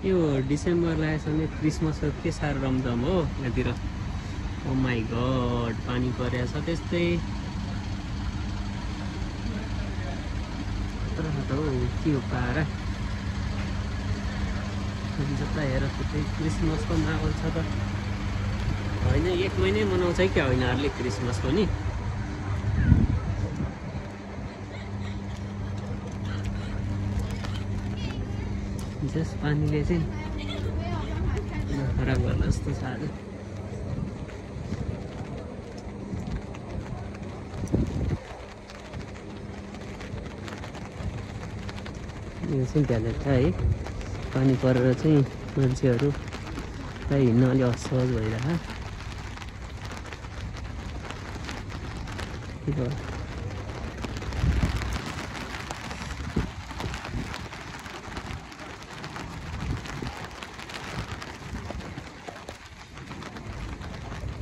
यो डिसेम्बर लागेसँगै क्रिसमसको के साह्रो रमझम हो यहाँतिर। ओ माई गड पानी परेछ त्यस्तै तर हो के हो पारा जता हेर त्यतै क्रिसमसको माहौल छ त होइन। 1 महिनै मनाउँछ क्या होइन यिनीहरूले क्रिसमस पनि। जस पानीले चाहिँ खराब गर्ला जस्तो छ आज। यो चाहिँ भ्यालेट है पानी परेर चाहिँ मान्छेहरू प्राय हिँड्न अलि असहज भइरहेको।